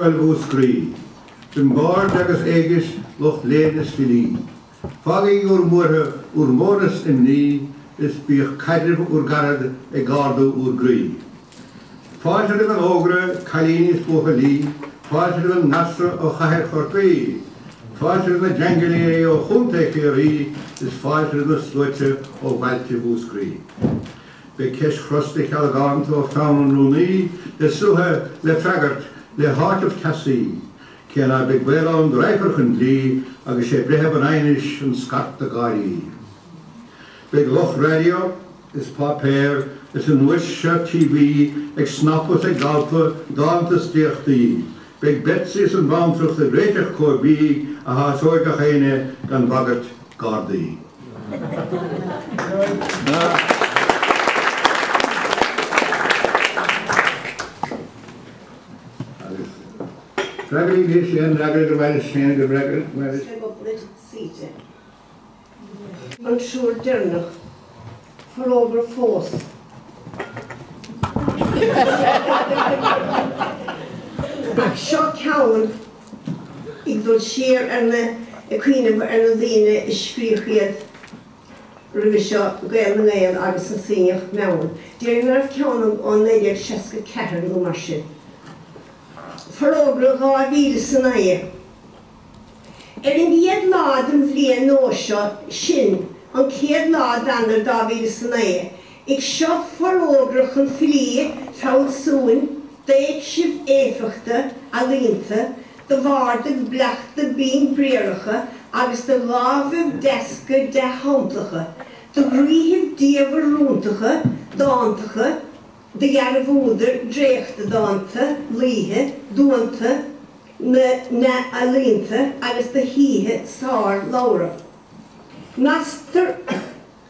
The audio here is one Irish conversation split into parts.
Scoil Mhúscraí. B'in baird agus éigis lucht léinn is filí. Fágaigí úr mbuartha, úr mbuartha is imní, is bíodh caidreamh úr gcarad ag ardú úr gcroí. Fáilte roimh an fhógra, cailíní is buachaillí, fáilte roimh an ngasra ó chathair Chorcaí. Fáilte roimh na jaingilirí ó Chontae Chiarraí, is fáilte roimh na sluaite ó bhailte Mhúscraí. Beidh ceist chrosta chealgánta ó pheann an rúnaí le suaitheadh, le freagairt, le háiteamh teasaí. Cé ná beidh baol ann go raghfar chun dlí agus sé breitheamh an aighnis an scarta gáirí. Beidh lucht raidió is páipéir is an uair seo TV ag snapadh is ag alpadh dánta is dréachtaí. Beidh Betsy is an bhantracht ag réiteach cóir bídh a shásóidh gach éinne gan bhagairt Gardaí. Agus freagraí anois, aon fhreagra go mbeidh féin go bhfreagra. Suite. An triúr deireanach. Forógra fós. Ach seo ceann ag dul siar ar na, ag cuimhneamh ar na daoine a scríobh iad roimhe seo, Gael na nGael agus an Suibhneach Meann. Déarfainn go raibh ceann ó 1964 nó mar sin. Forógra 2009. Ar an gcéad lá den bhliain nua seo, sin, an chéad lá d'Eanáir 2009, ag seo forógra chun filí, fealsúin, d'éigsibh éifeachta, ealaíonta, do bhardaibh bleachta binn briathracha agus do dhámhaibh deasca dea-shamplacha, do dhraoithibh diamhair rúntacha, dántacha, do dhearbh-údair dréachta dánta, laoithe, duanta na n-ealaíonta agus do shaoithe sár-labhartha. Nasctar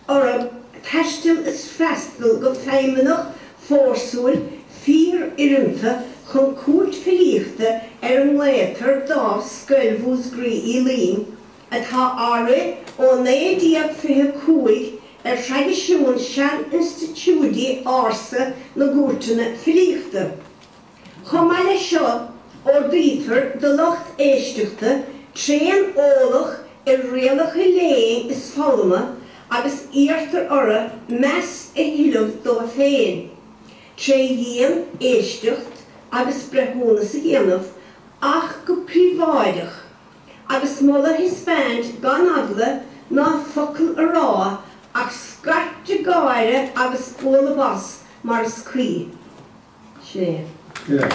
orthu taisteal is freastal go feidhmeannach fórsúil fíorfhoireanta chun cúirt filíochta ar a nglaotar Dámh Scoil Mhúscraí Uí Fhloinn, atá á rith ó 1925 ar thraidisiún sean-institiúidí ársa na gcúirteanna filíochta. Chomh maith leis seo, ordaítear do lucht éisteachta tréan-eolach i rialacha léinn is foghlama agus iarrtar orthu meas a thuilleamh dóibh féin tré dhian-éisteacht agus breithiúnas a dhéanamh ach go príobháideach agus moladh a thaispeáint gan eagla ná focal a rá ach scairteadh gáire agus bualadh bos mar is cuí. Sin é. Yeah.